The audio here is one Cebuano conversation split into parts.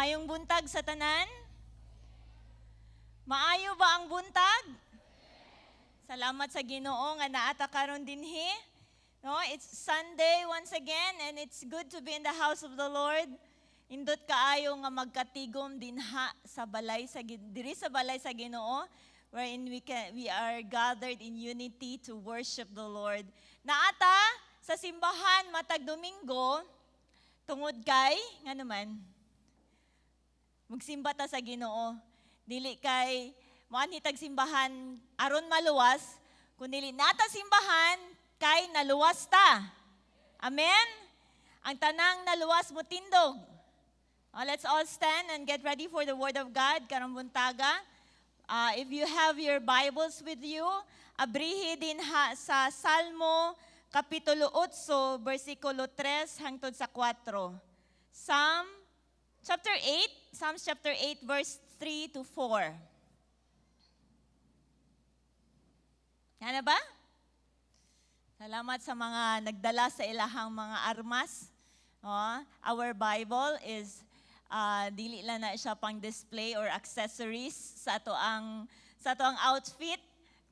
Maayong buntag sa tanan. Maayo ba ang buntag? Salamat sa Ginoo nga naa ta karon dinhi. No, it's Sunday once again and it's good to be in the house of the Lord. Indot kaayo nga magkatigom dinha sa balay sa diri sa balay sa Ginoo wherein we are gathered in unity to worship the Lord. Naa ta sa simbahan matag Domingo tungod kay nga naman magsimba ta sa Ginoo. Dili kay moanhi tag simbahan aron maluwas, kundi naa ta simbahan kay naluwas ta. Amen? Ang tanang naluwas mo tindog. Oh, let's all stand and get ready for the Word of God karong buntaga. If you have your Bibles with you, abrihi dinha sa Salmo Kapitulo 8, versikulo 3 hangtod sa 4. Psalm chapter 8, Psalms chapter 8, verse 3 to 4. Yan na ba? Salamat sa mga nagdala sa ilahang mga armas. Oh, our Bible is dili lang na siya pang display or accessories sa ato ang outfit,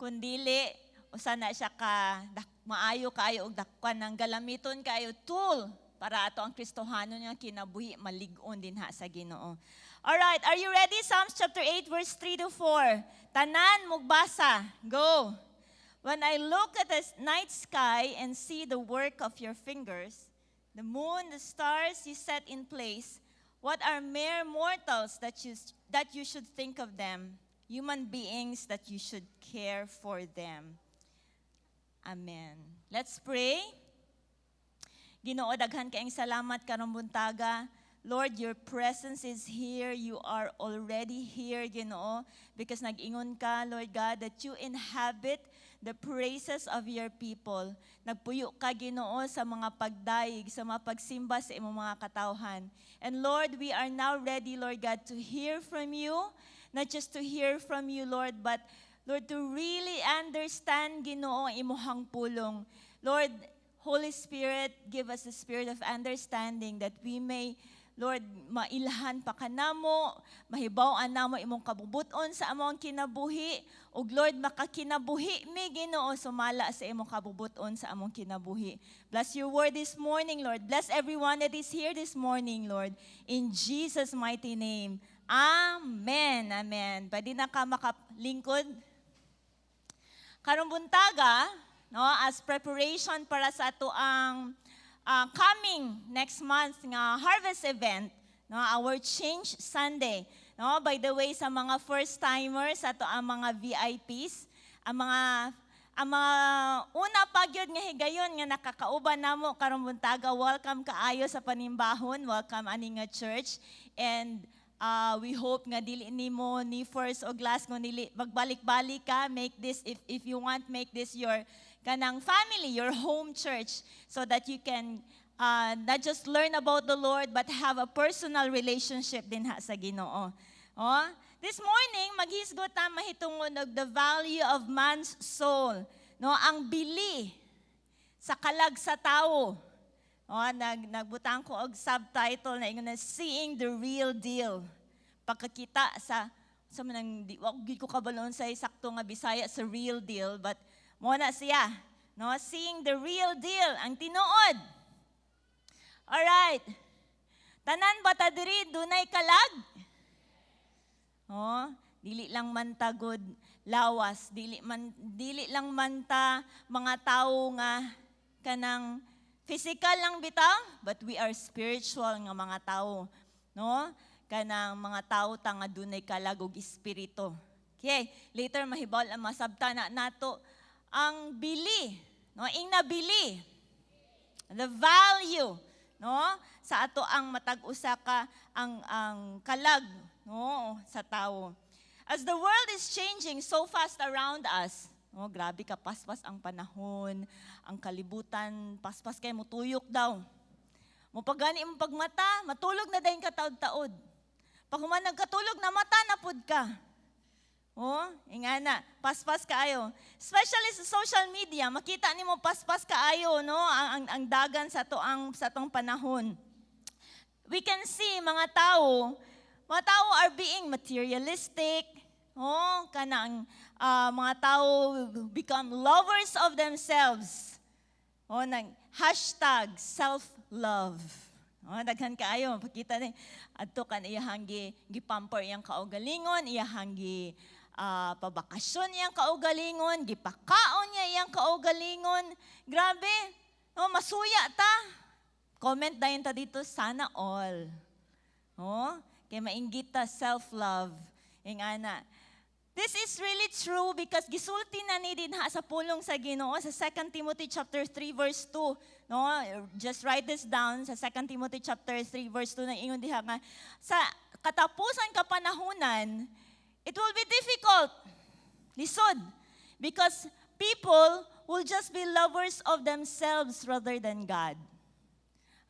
kundili usa na siya ka maayo kaayo og dakwan ng galamiton kaayo tool para ato ang Kristohanon nga kinabuhi malig-on dinha sa Ginoo. All right, are you ready? Psalms chapter 8 verse 3 to 4. Tanan mugbasa. Go. When I look at the night sky and see the work of your fingers, the moon, the stars you set in place, what are mere mortals that you should think of them, human beings that you should care for them? Amen. Let's pray. Ginoo, daghan kaayong salamat karong buntaga. Lord, your presence is here. You are already here, Ginoo, because nag-ingon ka, Lord God, that you inhabit the praises of your people. Nagpuyo ka, Ginoo, sa mga pagdayeg, sa mga pagsimba sa imong mga katawhan. And Lord, we are now ready, Lord God, to hear from you, not just to hear from you, Lord, but Lord, to really understand, Ginoo, ang imuhang pulong. Lord, Holy Spirit, give us the spirit of understanding that we may, Lord, mailhan pa kanamo, mahibaw-an namo imong kabubuton sa among kinabuhi, ug Lord, makakinabuhi mi, Ginoo, sumala sa imong kabubuton sa among kinabuhi. Bless your word this morning, Lord. Bless everyone that is here this morning, Lord. In Jesus' mighty name. Amen. Amen. Pwede na ka makalingkod. Karong buntaga, no, as preparation para sa ato ang coming next month nga harvest event, no, our Change Sunday. No, by the way, sa mga first timers, ato ang mga VIPs, ang mga una pa gyud nga higayon nga nakakauban namo karong buntaga, welcome kaayo sa panimbahon, welcome ani nga church. And we hope nga dili nimo ni first o last nga nili magbalik-balik ka. Make this, if you want, make this your kanang family, your home church, so that you can not just learn about the Lord but have a personal relationship dinha sa Ginoo. Oh, this morning maghisgot ta mahitungod og the value of man's soul, no, ang bili sa kalag sa tawo. Oh, nagbutang ko og subtitle na ingon na "Seeing the Real Deal." Pagkakita sa manang di wa gyud ko kabalo sa sakto nga Bisaya sa real deal, but mo na siya. No, seeing the real deal, ang tinuod. All right. Tanan ba ta diri dunay kalag? Oh, dili lang man tagod lawas, dili lang man ta mga tawo nga kanang physical lang bitaw, but we are spiritual nga mga tawo, no? Kanang mga tawo ta nga dunay kalag ug espiritu. Okay, later mahibal ang masabta na nato ang bili, no? Ing nabili. The value, no? Sa ato ang matag usa ka ang kalag, no, sa tawo. As the world is changing so fast around us, no, grabe ka paspas ang panahon, ang kalibutan, paspas kay mutuyok daw. Mo pagani mo pagmata, matulog na dayon ka taod-taod. Pag human nagkatulog na mata na pud ka. Oh, ingana, paspas kaayo. Especially sa social media, makita nimo paspas kaayo, no, ang dagan sa atong panahon. We can see mga tao Mga tao are being materialistic. Oh, kanang mga tao become lovers of themselves. Oh, nang #self-love. Oh, daghan kaayo pakita ni adto kan iyahang gi gipamper iyang kaugalingon, iyahang gi pabakasyon iyang kaugalingon, gipakaon niya iyang kaugalingon. Grabe. No, masuya ta. Comment dayon ta dito, "Sana all." Oh, kay mainggit ta, self-love. Ingana. This is really true because gisulti na ni dinha sa pulong sa Ginoo sa 2 Timothy chapter 3 verse 2. No, just write this down sa 2 Timothy chapter 3 verse 2 na ingon diha nga sa katapusan kapanahunan, it will be difficult. Lisod, because people will just be lovers of themselves rather than God.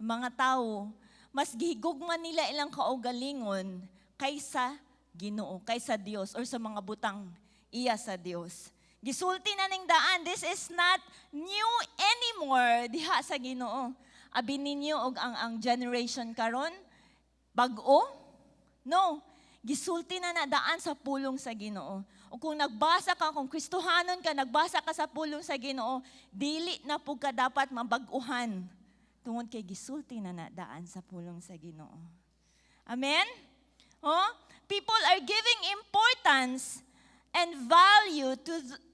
Mga tao, mas gihigugma nila ilang kaugalingon kaysa Ginoo, kaysa Dios or sa mga butang iya sa Dios. Gisulti na ning daan, this is not new anymore diha sa Ginoo. Abi ninyo og ang generation karon bag-o? No. Gisulti na na daan sa pulong sa Ginoo. O kung nagbasa ka, kung Kristohanon ka, nagbasa ka sa pulong sa Ginoo, dili na pud ka dapat mabag-uhan. Tungod kay gisulti na na daan sa pulong sa Ginoo. Amen? Oh? People are giving importance and value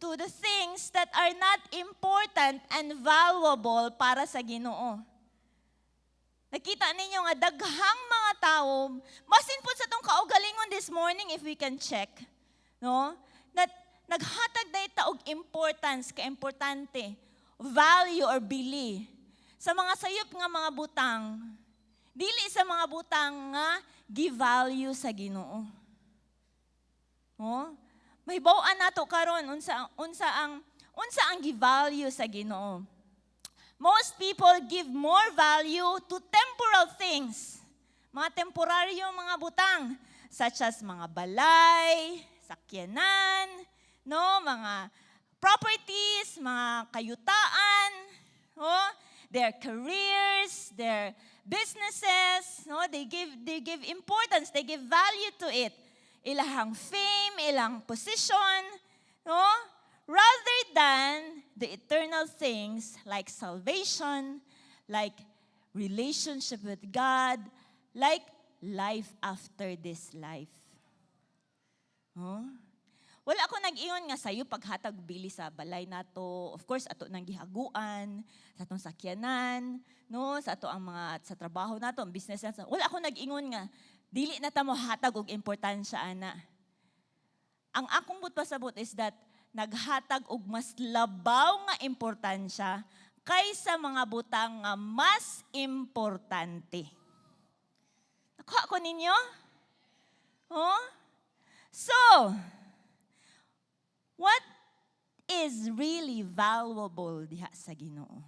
to the things that are not important and valuable para sa Ginoo. Nakita ninyo nga daghang mga tao, basin po sa atong kaugalingon this morning, if we can check, no? That naghatag na ita og importance, ka-importante, value or bili sa mga sayop nga mga butang, dili sa mga butang nga gi-value sa Ginoo. Oh? Mahibaw-an nato karon unsa ang gi-value sa Ginoo. Most people give more value to temporal things. Mga temporaryo mga butang such as mga balay, sakyanan, no, mga properties, mga kayutaan, oh, their careers, their businesses, no, they give importance, they give value to it. Ilahang fame, ilang position, no? Rather than the eternal things like salvation, like relationship with God, like life after this life. Huh? Wala ako nag-ingon nga sayo paghatag bili sa balay nato. Of course, ato nang gihaguan, sa atong sakyanan, no, sa ato ang mga sa trabaho nato, ang business nato. Wala ako nag-ingon nga dili na ta mo hatag og importansya ana. Ang akong buot pasabot is that naghatag og mas labaw nga importansya kaysa mga butang nga mas importante. Nakuha ko ninyo? Oh? So, what is really valuable diha sa Ginoo?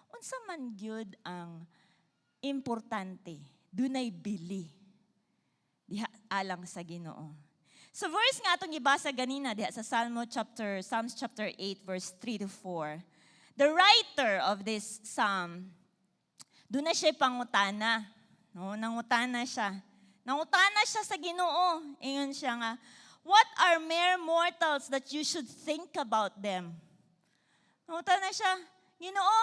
Unsa man gyud ang importante, dunay bili diha alang sa Ginoo? Sa verse nga atong gibasa ganina diha sa Salmo chapter Psalms chapter 8 verse 3 to 4. The writer of this psalm, duna siya pangutana. No, nangutana siya. Nangutana siya sa Ginoo. Ingon siya nga, "What are mere mortals that you should think about them?" Nangutana siya, "Ginoo,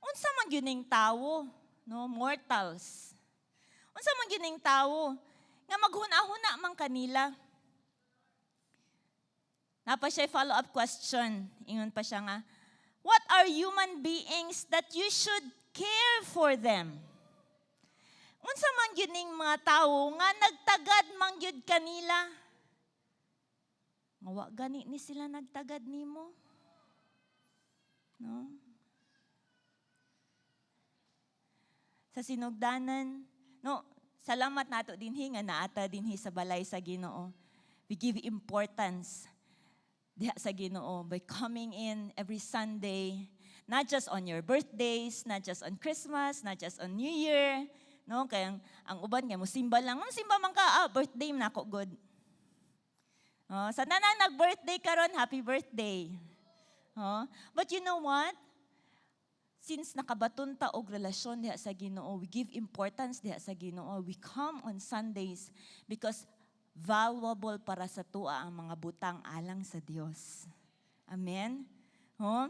unsa man gyud ning tawo, no, mortals? Unsa man gyud ning tawo nga maghuna-huna man kanila?" Naa pa siya follow-up question. Ingon pa siya nga, "What are human beings that you should care for them?" Unsa man gyud ning mga tawo nga nagtagad man gyud kanila? Nga wa gani ni sila nagtagad nimo. No? Sa sinugdanan, no, salamat nato dinhi nga naata dinhi sa balay sa Ginoo. We give importance diha sa Ginoo by coming in every Sunday, not just on your birthdays, not just on Christmas, not just on New Year, no? Kaya ang uban nga musimba lang, "Simba man ka, ah, birthday nako gud." Oh, sa nanang nag-birthday karon, happy birthday. Oh, but you know what? Since nakabaton ta og relasyon diha sa Ginoo, we give importance diha sa Ginoo. We come on Sundays because valuable para sa atoa ang mga butang alang sa Dios. Amen? Huh?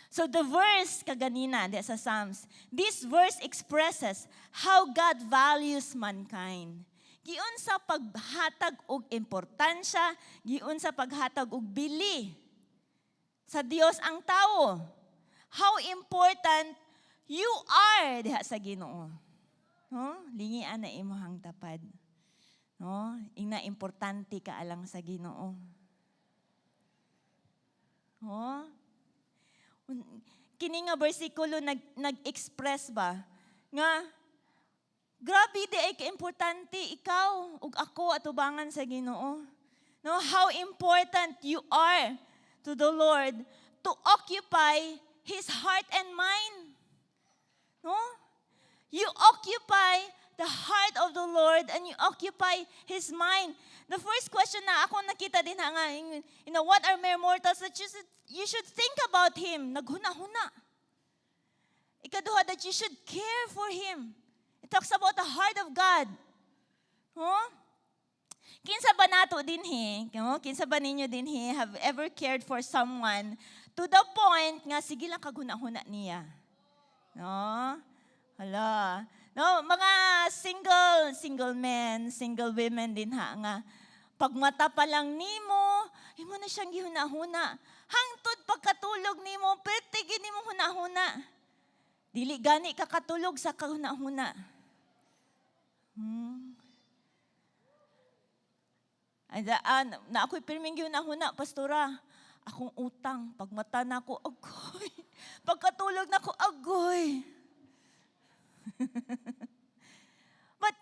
So the verse kaganina diha sa Psalms, this verse expresses how God values mankind. Giunsa paghatag og importansya, giunsa paghatag og bili sa Dios ang tao. How important you are diha sa Ginoo. No? Lingian na imong tapad. No? Ingna importante ka alang sa Ginoo. No? Kini nga bersikulo nag-express ba nga grabe diay ka-importante ikaw ug ako atubangan sa Ginoo. No, how important you are to the Lord to occupy his heart and mind. No? You occupy the heart of the Lord and you occupy His mind. The first question na ako nakita din ha nga, what are mere mortals that you should think about Him? Naghuna-huna. Ikaduha, that you should care for Him. It talks about the heart of God. Huh? Kinsa ba nato dinhi? No? Kinsa ba ninyo dinhi have ever cared for someone to the point nga sige lang kaghuna-huna niya? No? Hala. No, mga single men, single women din ha nga pagmata pa lang nimo, imo na siyang gihuna-huna. Hangtod pagkatulog nimo, perti gid nimo huna-huna. Dili gani ka katulog sa kahuna-huna. Ay, daan, na ako'y pirming gihuna-huna, Pastora. Akong utang, pagmata na ako, agoy. Pagkatulog na ako, agoy. But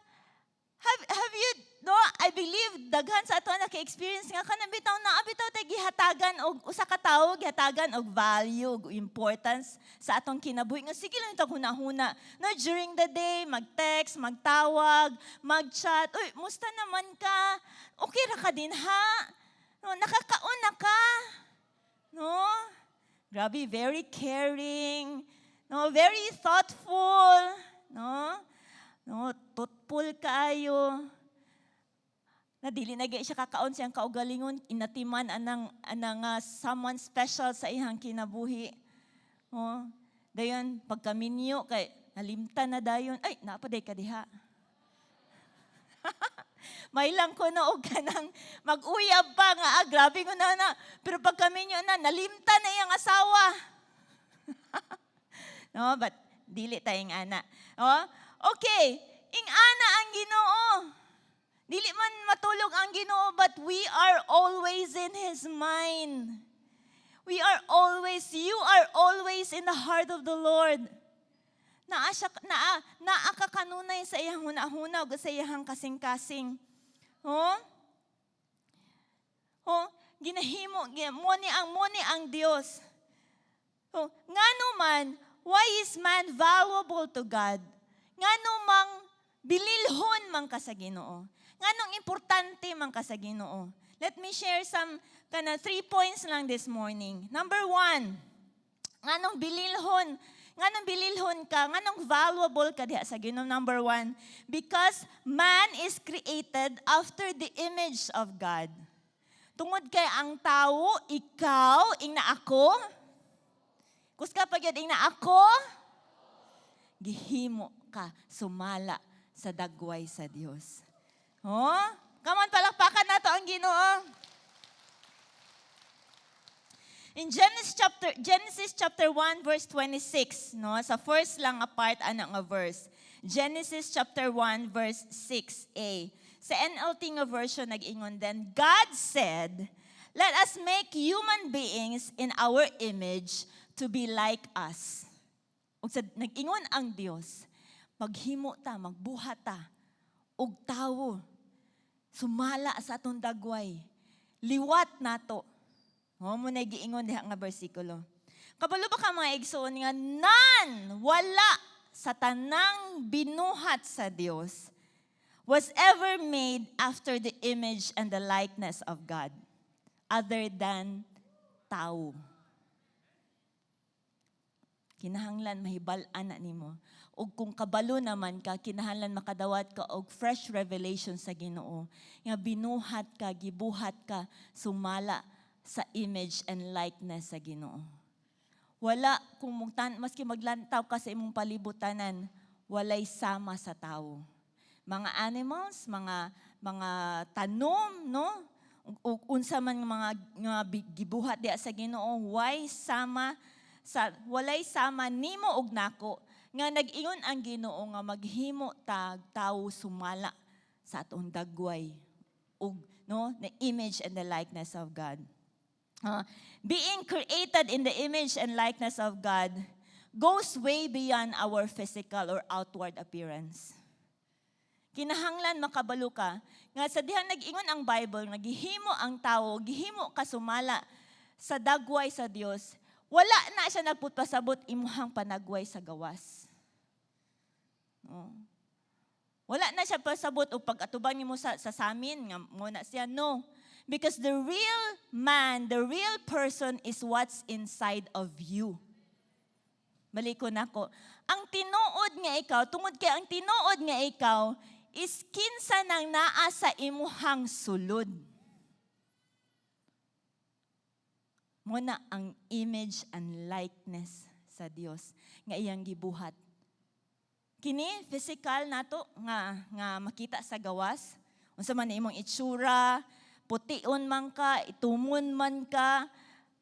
have you, no, I believe daghan sa ato naka-experience nga kanang bitaw na bitaw tay gihatagan og usa ka tawo, gihatagan og value og importance sa atong kinabuhi nga sige lang itong huna-huna, no, during the day, mag-text, magtawag, mag-chat, "Uy, musta naman ka? Okay ra ka din ha? No, nakakaon na ka?" No, grabe, very caring, no, very thoughtful, no, thoughtful kaayo na dili na gyud siya kakaon siyang kaugalingon, inatiman anang someone special sa iyang kinabuhi. Oh, dayon pagkaminyo kay nalimtan na dayon, "Ay, naa pa diay ka diha." May lang ko na og kanang mag-uyab pa nga, ah, grabe ko na na. Pero pagkaminyo na, nalimtan na iyang asawa. No, but dili tayong ana. Oh, okay, ing ana ang Ginoo. Dili man matulog ang Ginoo, but we are always in His mind. We are always, you are always in the heart of the Lord. Naa siya, naa ka kanunay sa iyang huna-huna ug sa iyang kasing-kasing. Oh? Oh, ginahimo mo ni ang Dios. Oh, ngano man, why is man valuable to God? Ngano mang bililhon man ka sa Ginoo? Nganong importante man ka sa Ginoo? Let me share some kana three points lang this morning. Number one, nganong bililhon ka, nganong valuable ka diha sa Ginoo? Number one, because man is created after the image of God. Tungod kay ang tao, ikaw, ingna ako, kusga pa gyud, ingna ako, gihimo ka sumala sa dagway sa Dios. Oh? Come on, palakpakan nato ang Ginoo. In Genesis chapter 1 verse 26, no, sa first lang nga part ana nga verse. Genesis chapter 1 verse 6a. Sa NLT nga version nag-ingon then, "God said, 'Let us make human beings in our image to be like us.'" Ug sa nag-ingon ang Dios, maghimo ta, magbuhat ta og tawo sumala sa atong dagway. Liwat nato. Mao na giingon diha nga bersikulo. Kabalo ba ka, mga igsoon, nga none, wala sa tanang binuhat sa Dios was ever made after the image and the likeness of God other than tao? Kinahanglan mahibal-an na nimo. Ug kung kabalo naman ka, kinahanglan makadawat ka og fresh revelation sa Ginoo nga binuhat ka, gibuhat ka sumala sa image and likeness sa Ginoo. Wala kung mugtan maski maglantaw ka sa imong palibutanan, walay sama sa tawo. Mga animals, mga tanom, no? Ug unsa man nga mga nga gibuhat diha sa Ginoo, way sama sa walay sama nimo og nako nga nag-ingon ang Ginoo nga maghimo tag tawo sumala sa atong dagway ug, no, the image and the likeness of God. Being created in the image and likeness of God goes way beyond our physical or outward appearance. Kinahanglan makabalo ka nga sa dihang nag-ingon ang Bible nga gihimo ang tawo, gihimo ka sumala sa dagway sa Dios, wala na siya nagputpasabot imuhang panagway sa gawas. No. Wala na siya pasabot o pag-atubang nimo sa samin nga mo na siya, no. Because the real man, the real person is what's inside of you. Balik ko nako. Ang tinuod nga ikaw, tungod kay ang tinuod nga ikaw is kinsa nang naa sa imuhang sulod. Mo na ang image and likeness sa Dios nga iyang gibuhat. Kini physical nato nga makita sa gawas. Unsa man imong itsura, pution man ka, itumon man ka,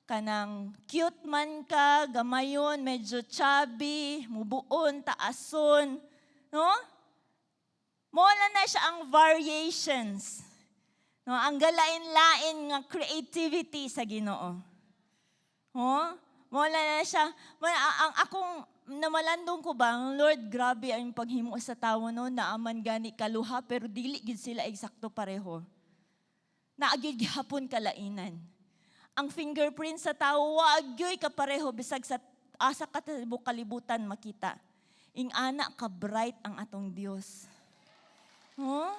kanang cute man ka, gamayon, medyo chubby, mubuon, taason, no? Mo na siya ang variations. No, ang galain-lain nga creativity sa Ginoo. Oh, mo na siya. Mo ang akong namalandong ko ba, ang Lord, grabe ang paghimo sa tawo, no, naaman gani kaluha pero dili gid sila eksakto pareho. Naa gyud gihapon kalainan. Ang fingerprint sa tawo wa gyoy kapareho bisag sa asa ka tibuok kalibutan makita. Ing-ana ka bright ang atong Dios. Huh?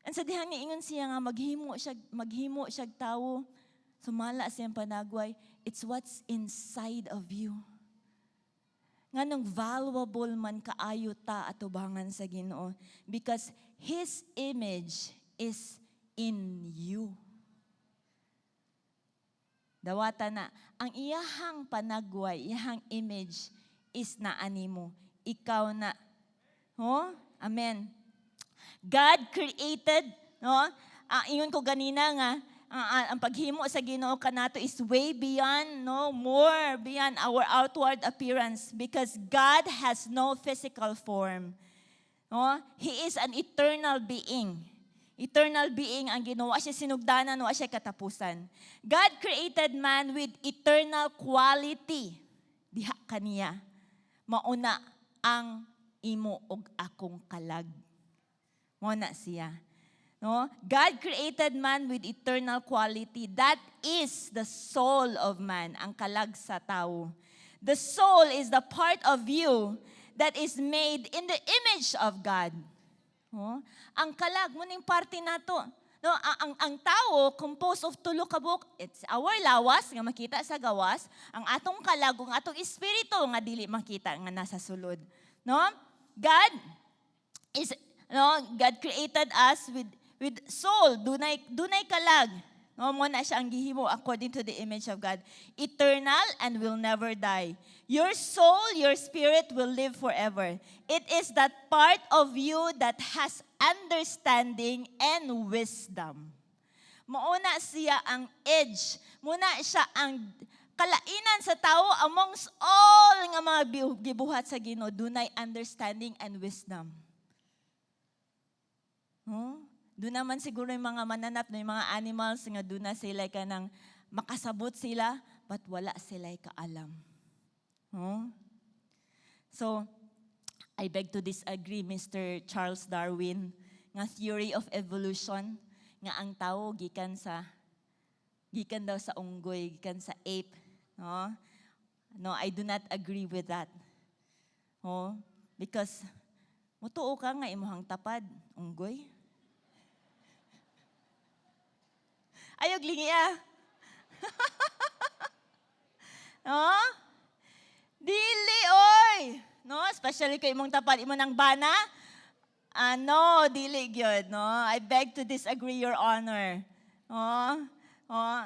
Ang sa dihang niingon siya nga maghimo siya tawo sumala siyang panagway, it's what's inside of you. Nganong valuable man kaayo ta atubangan sa Ginoo? Because His image is in you. Dawata na, ang iyahang panagway, iyahang image is na animo. Ikaw na. Oh? Amen. God created, no? Ah, ingon ko ganina nga, ang paghimo sa Ginoo kanato is way beyond, no, more beyond our outward appearance because God has no physical form. No? He is an eternal being. Eternal being ang Ginoo. Wa siya sinugdanan, wa siya katapusan. God created man with eternal quality. Diha kaniya. Mauna ang imo og akong kalag. Mo na siya. No? God created man with eternal quality. That is the soul of man, ang kalag sa tao. The soul is the part of you that is made in the image of God. No? Ang kalag, mo ning parte nato. No, ang tao composed of tulo ka buok. It's our lawas nga makita sa gawas, ang atong kalag ug ang atong espiritu nga dili makita nga nasa sulod. No? God is, no, God created us with soul, dunay kalag. No, mo na siya ang gihimo according to the image of God. Eternal and will never die. Your soul, your spirit will live forever. It is that part of you that has understanding and wisdom. Mauna siya ang edge. Muna siya ang kalainan sa tao amongst all nga mga gibuhat sa Ginoo, dunay understanding and wisdom. Huh? Doon naman siguro yung mga mananap, no, yung mga animals nga doon na sila kanang makasabot sila, but wala sila kaalam. Huh? So, I beg to disagree, Mr. Charles Darwin, nga theory of evolution, nga ang tao gikan daw sa unggoy, gikan sa ape. No? No, I do not agree with that. Oh, because mutuo ka nga imuhang tapad, unggoy. Ayog lingi ah. No? Dili, oy! No? Especially kay imong tapad, imo nang bana. Ano, dili gyud, no? I beg to disagree, Your Honor. No? Oh,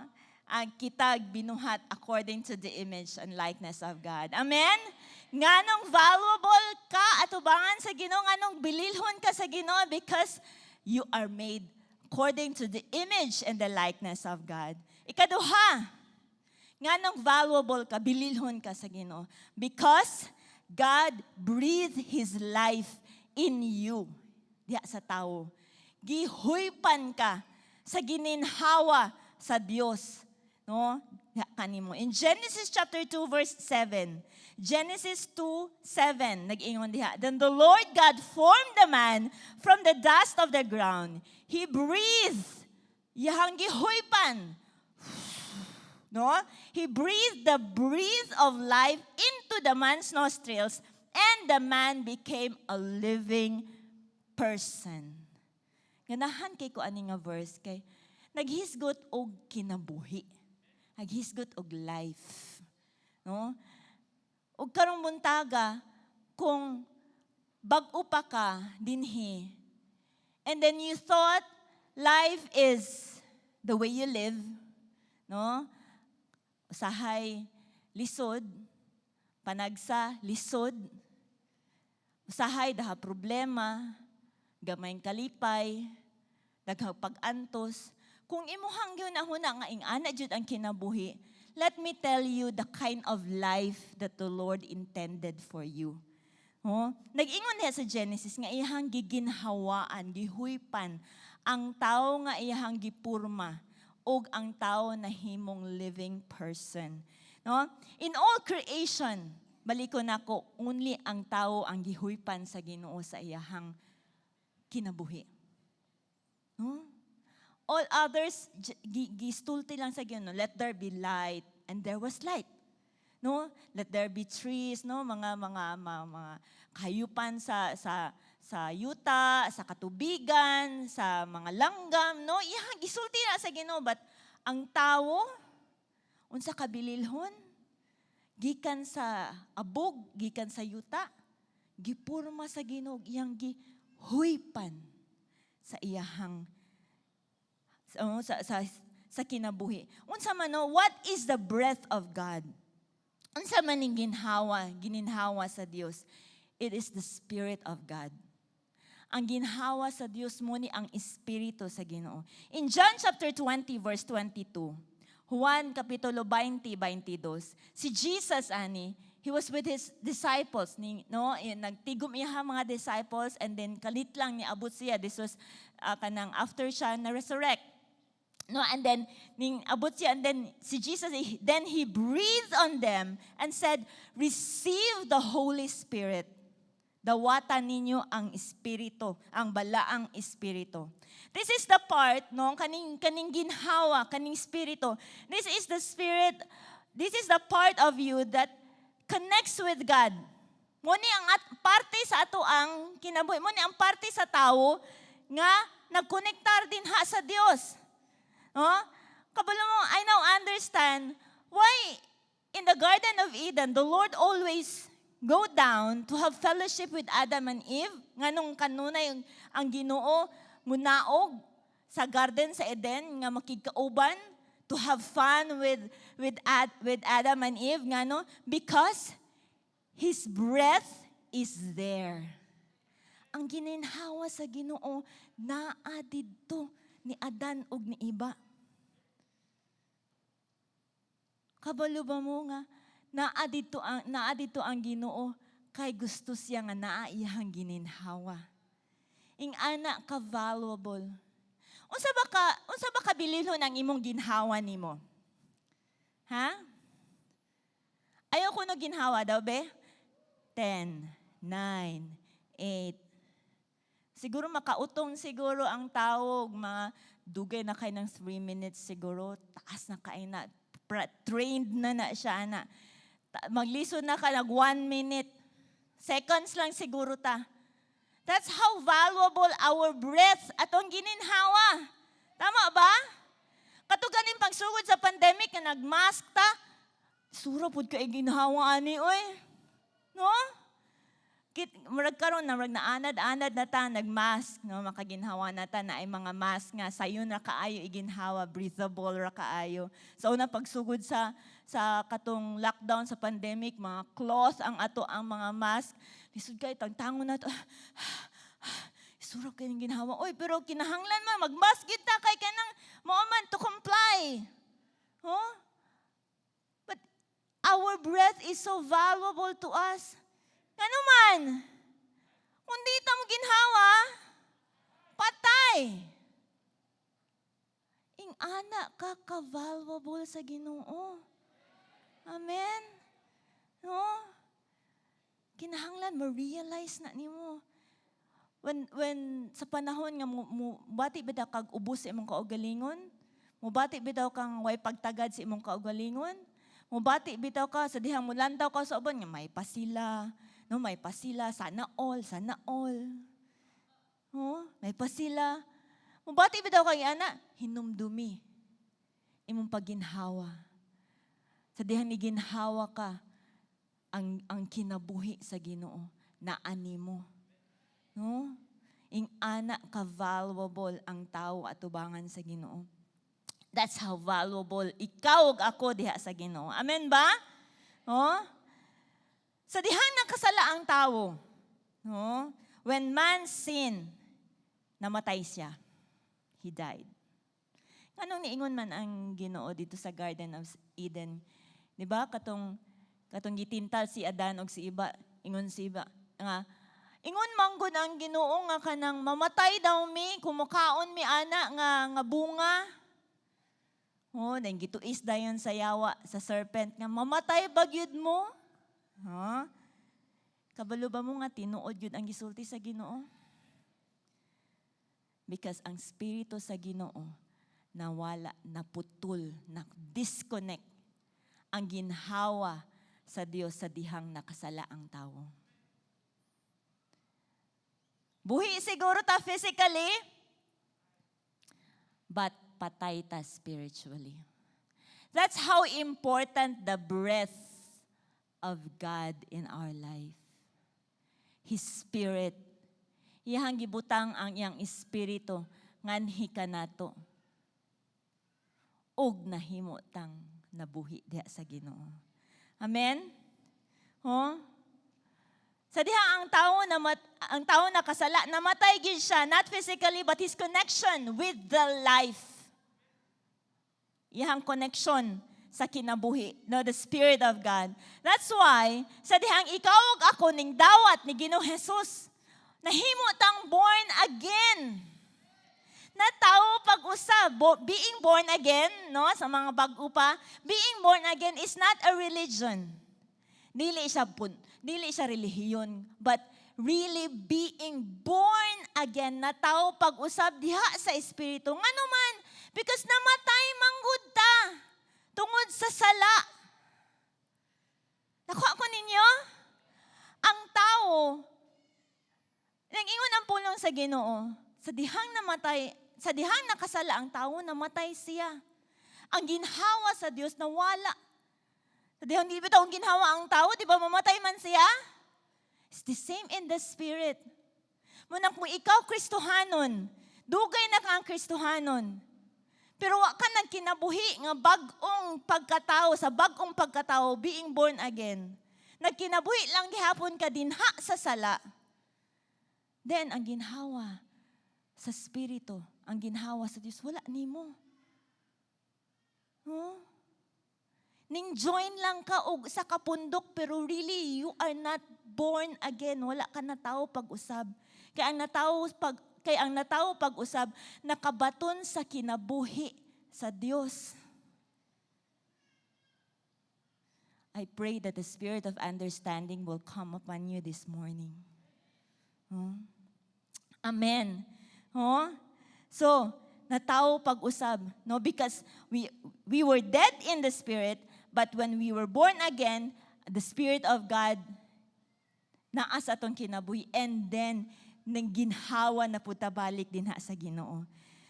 ang kita binuhat according to the image and likeness of God. Amen? Nganong valuable ka atubangan sa Ginoo, nganong bililhon ka sa Ginoo? Because you are made according to the image and the likeness of God. Ikaduha, nganong valuable ka, bililhon ka sa Ginoo? Because God breathed His life in you. Diha sa tao. Gihuypan ka sa gininhawa sa Dios. No? Diha kanimo. In Genesis chapter 2 verse 7. Genesis 2:7, nag-ingon diha. "Then the Lord God formed the man from the dust of the ground. He breathed," iyahang gihuypan, no? "He breathed the breath of life into the man's nostrils, and the man became a living person." Ganahan kay ko ani nga verse kay naghisgot og kinabuhi. Naghisgot og life. No? Ug karong buntaga, kung bag-o pa ka dinhi, and then you thought life is the way you live, no? Usahay lisod, panagsa lisod, usahay daha problema, gamayng kalipay, daghang pag-antos. Kung imuhang gihuna-huna nga ing-ana jud ang kinabuhi, let me tell you the kind of life that the Lord intended for you. Oh, nag-ingon niya sa Genesis nga iyahang giginhawaan, gihuypan ang tao nga iyahang gipurma ug ang tao na himong living person. No? In all creation, baliko nako, only ang tao ang gihuypan sa Ginoo sa iyahang kinabuhi. No? All others, gistulti lang sa Ginoo, "Let there be light," and there was light. No? "Let there be trees," no? Mga kahayupan sa yuta, sa katubigan, sa mga langgam, no? Iyang gisulti na sa Ginoo, but ang tawo, unsa kabililhon, gikan sa abog, gikan sa yuta, gipurma sa Ginoo, iyang gihuypan sa iyahang sa kinabuhi. Unsa man, no, what is the breath of God? Unsa man ning ginhawa, gininhawa sa Dios? It is the Spirit of God. Ang ginhawa sa Dios mo ni ang Espiritu sa Ginoo. In John chapter 20 verse 22, Juan kapitulo 20, 22, si Jesus ani, he was with his disciples ni, no, nagtigom iya mga disciples and then kalit lang ni abot siya. This was kanang after siya na resurrect. No, and then ning abot siya and then si Jesus, then he breathed on them and said, "Receive the Holy Spirit." Dawata ninyo ang espiritu, ang balaang espiritu. This is the part, no, kaning ginhawa, kaning espiritu. This is the spirit, this is the part of you that connects with God. Mo ni ang parte sa ato ang kinabuhi, mo ni ang parte sa tawo nga nagkonektar din ha sa Dios. No? Kabalo mo, I now understand why in the Garden of Eden, the Lord always go down to have fellowship with Adam and Eve. Nganong kanunay ang Ginoo munaog sa garden sa Eden nga makigkauban to have fun with Adam and Eve, ngano? Because his breath is there. Ang gininhawa sa Ginoo naa didto ni Adan ug ni Eva. Kabalo ba mo nga naa didto ang Ginoo kay gusto siya nga naa iyang gininhawa? Ing ana ka valuable. Unsa ba kabililhon ang imong ginhawa nimo? Ha? Ayaw ko no ginhawa daw be? 10, 9, 8. Siguro makautong siguro ang tao, mga dugay na kay ng 3 minutes siguro, taas na kay na, trained na na siya na. Maglisod na ka nag 1 minute. Seconds lang siguro ta. That's how valuable our breath atong gininhawa. Tama ba? Kato ganing pagsugod sa pandemic nga nagmask ta, Sura pud kay ginhawa ani oy. No? Kit murag karon na murag naanad-anad na ta nagmask, no, makaginhawa na ta na ay mga mask nga sayon ra kaayo iginhawa, breathable ra kaayo. So una pagsugod sa katong lockdown sa pandemic, mga cloth ang ato ang mga mask. Lisod kay tangtangon na to. Sura kay ginhawa. Oy, pero kinahanglan man magmask gyud ta kay kanang mao man to comply. Huh? But our breath is so valuable to us. Ngano man? Kung di ta mo ginhawa, patay. Ing-ana ka ka-valuable sa Ginoo. Amen? No? Kinahanglan ma-realize na nimo. When sa panahon nga mo bati bitaw kag ubos sa imong kaugalingon, mobati bitaw kang way pagtagad sa imong kaugalingon, mobati bitaw ka sa dihang mulantaw ka sa uban nga may pasila, no, may pasila, sana all, sana all. Oh, may pasila. Mobati bitaw kang ana, hinumdumi imong pagginhawa. Sa dihang niginhawa ka, ang kinabuhi sa Ginoo na animo. No? Ing ana ka valuable ang tao atubangan sa Ginoo. That's how valuable ikaw ug ako diha sa Ginoo. Amen ba? Oh? Sa dihang nakasala ang tao, no? When man sin, namatay siya. He died. Anong niingon man ang Ginoo dito sa Garden of Eden? Di ba? Katong gitintal si Adan og si Eva, ingon si Eva nga ingon manggod ang Ginoo nga kanang mamatay daw mi kumukaon mi ana nga bunga. Oh, nang gituis dayon sa yawa, sa serpent, nga mamatay ba gyud mo? Ha? Kabalo ba mo nga tinuod gyud ang gisulti sa Ginoo? Because ang spirito sa Ginoo nawala, naputol, na-disconnect ang ginhawa sa Dios sa dihang nakasala ang tao. Buhi siguro ta physically, but patay ta spiritually. That's how important the breath of God in our life. His Spirit. Iyang gibutang ang iyang espiritu nganhi kanato. Ug nahimo tang nabuhi diha sa Ginoo. Amen? Huh? Sa diha ang tao nakasala, namatay gyud siya, not physically but his connection with the life. Iyang connection sa kinabuhi, no, the Spirit of God. That's why, sa dihang ikaw ug ako ning dawat ni Ginoong Jesus, nahimo tang born again. Na tao pag-usab, being born again, no, sa mga bag-o pa, being born again is not a religion. Dili siya relihiyon, but really being born again na tao pag-usab diha sa espiritu. Ngano man? Because namatay manggud ta tungod sa sala. Nakuha ko ninyo? Ang tao, nag-ingon ang pulong sa Ginoo, sa dihang namatay, sa dihang nakasala ang tao, namatay siya. Ang ginhawa sa Dios nawala. Sa dihang di bitaw ang ginhawa ang tao, di ba mamatay man siya? It's the same in the spirit. Mao nang kung ikaw Kristohanon, dugay na ka ang Kristohanon, pero wa ka nagkinabuhi nga bag-ong pagkatao, sa bag-ong pagkatao, being born again. Nagkinabuhi lang gihapon ka dinha sa sala. Then, ang ginhawa sa Espiritu, ang ginhawa sa Diyos, wala nimo. Huh? Ning join lang ka og sa kapundok pero really you are not born again. Wala ka natawo pag-usab. Kay ang natawo pag-usab nakabaton sa kinabuhi sa Dios. I pray that the spirit of understanding will come upon you this morning. Huh? Amen. Huh? So, natawo pag-usab, no, because we were dead in the spirit, but when we were born again, the Spirit of God naa sa atong kinabuhi and then nang ginhawa na pud ta balik dinha sa Ginoo.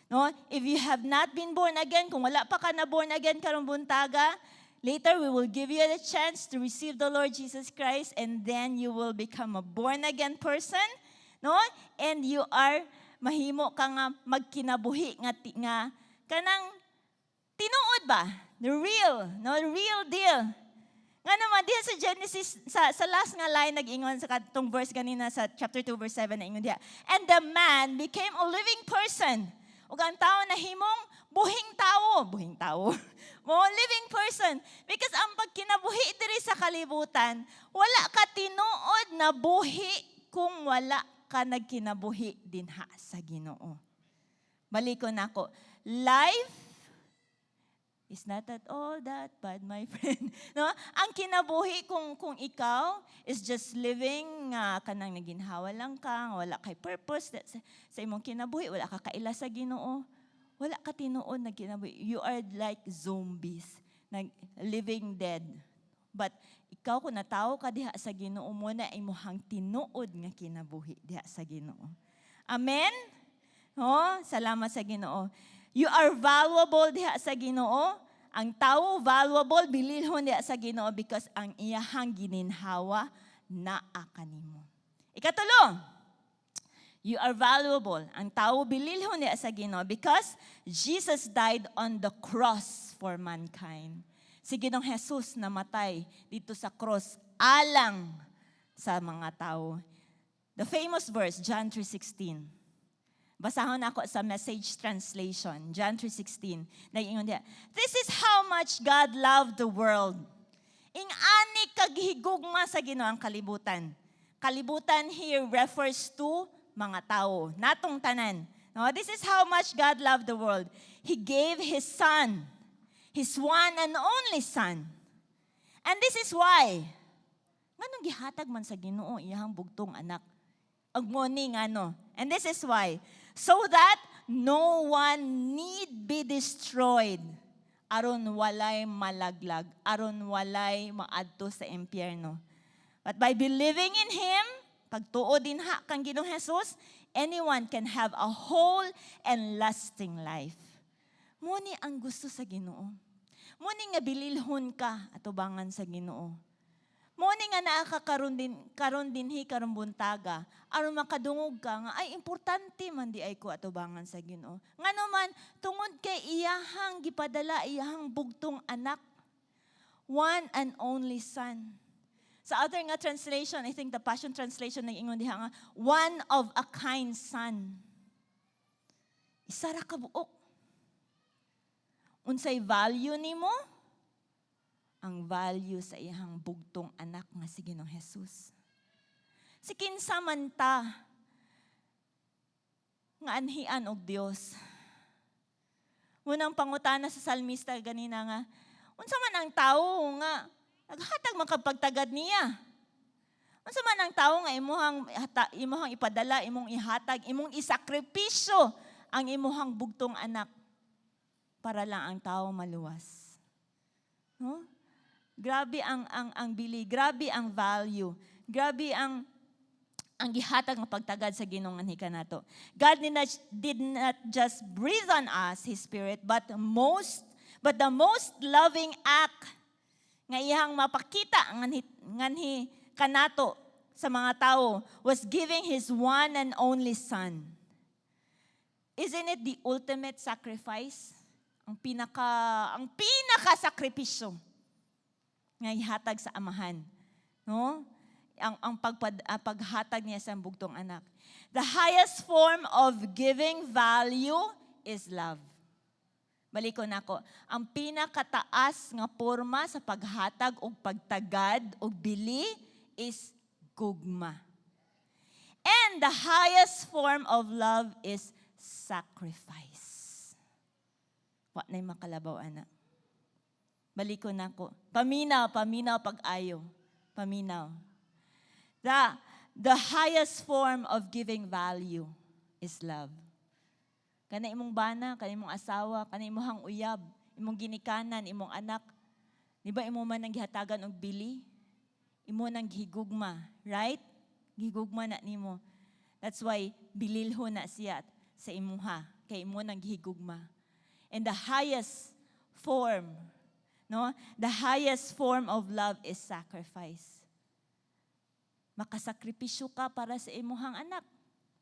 No? If you have not been born again, kung wala pa ka na born again karong buntaga, Later, we will give you the chance to receive the Lord Jesus Christ and then you will become a born-again person, no? And you are mahimo ka nga magkinabuhi nga nga kanang tinuod ba? The real, no? The real deal. Nga naman, diha sa Genesis, sa last nga line, nag-ingon sa katong verse ganina sa chapter 2, verse 7, na ingon diha, "And the man became a living person." Ug ang tao nahimong buhing tao. Buhing tao. Mo living person. Because ang pagkinabuhi diri sa kalibutan, wala ka tinuod na buhi kung wala ka nagkinabuhi dinha sa Ginoo. Balikon nako. Life is not at all that bad, my friend. No? Ang kinabuhi kung ikaw is just living nga kanang naginhawa lang ka, nga wala kay purpose sa imong kinabuhi, wala ka kaila sa Ginoo. Wala ka tinuod na kinabuhi. You are like zombies, nag living dead. But ikaw, kung natawo ka diha sa Ginoo mo na imuhang tinuod nga kinabuhi diha sa Ginoo. Amen? Oh, salamat sa Ginoo. You are valuable diha sa Ginoo. Ang tao valuable, bililhon diha sa Ginoo because ang iyahang gininhawa naa kanimo. Ikatulo, you are valuable. Ang tao bililhon diha sa Ginoo because Jesus died on the cross for mankind. Si Ginoong Jesus namatay dito sa cross alang sa mga tao. The famous verse, John 3:16. Basahon ako sa Message translation, John 3:16. Nag-ingon diha, "This is how much God loved the world." Ing-ani kaghigugma sa Ginoo ang kalibutan. Kalibutan here refers to mga tao, natong tanan. No, this is how much God loved the world. He gave His Son, His one and only Son. And this is why. Nganong gihatag man sa Ginoo iyang bugtong anak? Ug mo ni ngano. And this is why. So that no one need be destroyed. Aron walay malaglag, aron walay maadto sa impyerno. But by believing in Him, pagtuo dinha kang Ginoong Jesus, anyone can have a whole and lasting life. Mo ni ang gusto sa Ginoo. Mo ni nga bililhon ka atubangan sa Ginoo. Mo ni nga naa ka karon dinhi karong buntaga aron makadungog ka nga ay importante man di ay ko atubangan sa Ginoo. Ngano man, tungod kay iyahang gipadala iyahang bugtong anak, one and only Son. Sa other nga translation, I think the Passion Translation, nag-ingon diha nga one of a kind Son. Isa ra ka buok. Unsay value nimo? Ang value sa iyang bugtong anak nga si Ginoong Jesus. Si kinsa man ta nga anhian og Dios. Unang pangutana sa salmista ganina nga, unsa man ang tawo nga naghatag man kag pagtagad niya? Unsa man ang tawo nga imuhang ipadala, imong ihatag, imong isakripisyo ang imuhang bugtong anak para lang ang tao maluwas? No? Grabe ang bili, grabe ang value, grabe ang gihatag nga pagtagad sa Ginoo nganhi kanato. God did not just breathe on us His Spirit, but the most loving act nga iyang mapakita nganhi kanato sa mga tao was giving His one and only Son. Isn't it the ultimate sacrifice? Ang pinaka sakripisyo nga ihatag sa Amahan. No? Ang paghatag niya sa bugtong anak. The highest form of giving value is love. Balikon nako. Ang pinakataas nga porma sa paghatag og pagtagad og bili is gugma. And the highest form of love is sacrifice. Wa na'y makalabaw ana. Balikon nako. Paminaw, paminaw pag-ayo. Paminaw. The highest form of giving value is love. Kana imong bana, kana imong asawa, kana imong uyab, imong ginikanan, imong anak. Di ba imo man ang gihatagan og bili? Imo nang gihigugma, right? Gihigugma na nimo. That's why bililho na siya sa imuha, kay imo nang gihigugma. And the highest form, No? The highest form of love is sacrifice. Makasakripisyo ka para sa imuhang anak.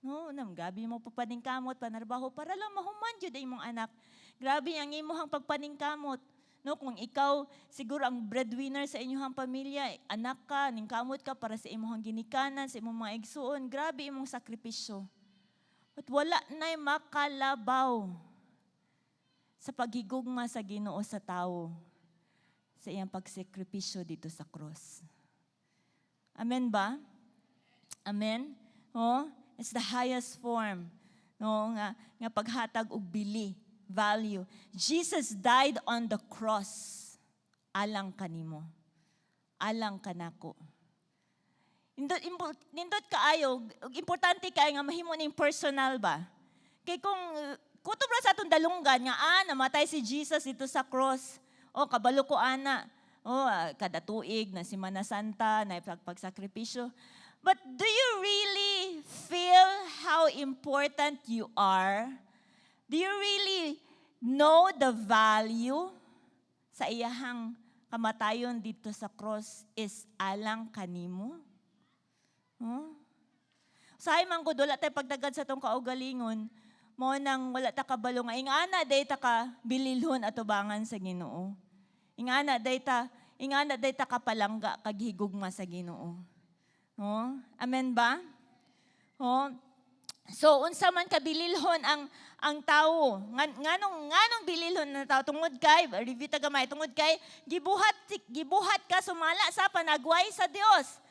No, nam gabi mo papaningkamot, panarbaho para lang mahuman jud imong anak. Grabe ang imuhang pagpaningkamot. No, kung ikaw siguro ang breadwinner sa inyong pamilya, anak ka, ningkamot ka para sa imuhang ginikanan, sa imong mga igsuon, grabe imong sakripisyo. But wala na'y makalabaw sa paghigugma sa Ginoo sa tao sa iyang pagsakripisyo dito sa cross. Amen ba? Amen? Oh, it's the highest form, no, nga paghatag og bili, value. Jesus died on the cross alang kanimo. Alang kanako. Nindot kaayo, ug importante kaayo nga mahimo ning personal ba? Kay kung kutob ra sa atong dalunggan nga namatay si Jesus dito sa cross. Oh, kabalo ko ana. Oh, kada tuig na Semana Santa na pagsakripisyo. But do you really feel how important you are? Do you really know the value sa iyahang kamatayon dito sa cross is alang kanimo? Huh? Usahay man gud wala tay pagtagad sa atong kaugalingon, mao nang wala ta kabalo nga ingana day ta ka bililhon atubangan sa Ginoo. Ingana day ta kapalangga kag higugma sa Ginoo. No? Amen ba? Oh. So unsa man kabililhon ang tawo? Nganong bililhon na tao? Tungod kay, review ta gamay, tungod kay gibuhat ka sumala sa panagway sa Dios.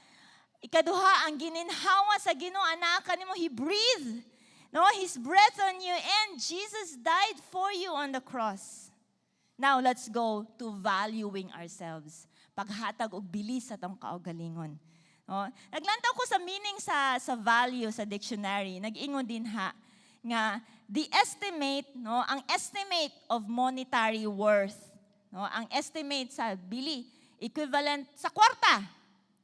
Ikaduha, ang gininhawa sa Ginoo anaa kanimo. He breathed, no, His breath on you, and Jesus died for you on the cross. Now let's go to valuing ourselves. Paghatag og bili sa atong kaugalingon. No? Naglantaw ko sa meaning sa value sa dictionary. Nag-ingon din ha nga the estimate, no, ang estimate of monetary worth, no, ang estimate sa bili equivalent sa kwarta.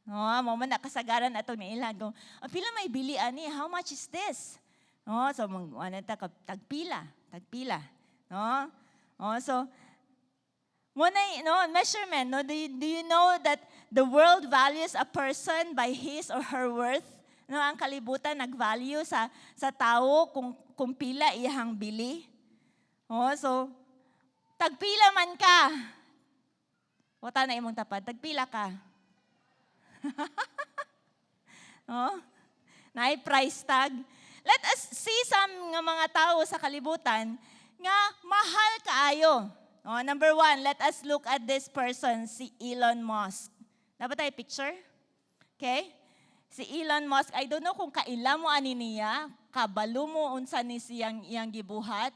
No, mao man na kasagaran atong nailhan kung pila may bili ani, how much is this? No, so mang ano ta tagpila, tagpila, no? Oh, so mao na, no, measurement, no? Do you know that the world values a person by his or her worth? No, ang kalibutan nag-value sa tao kung pila iyang bili. Oh, so tagpila man ka. Wata na imong tapad, tagpila ka. Oh? Naay price tag. Let us see some nga mga tao sa kalibutan nga mahal kaayo. Oh, number one, let us look at this person, si Elon Musk. Dapat tayo picture? Okay? Si Elon Musk, I don't know kung kaila mo ani niya, kabalo mo unsa ni siyang iyang gibuhat.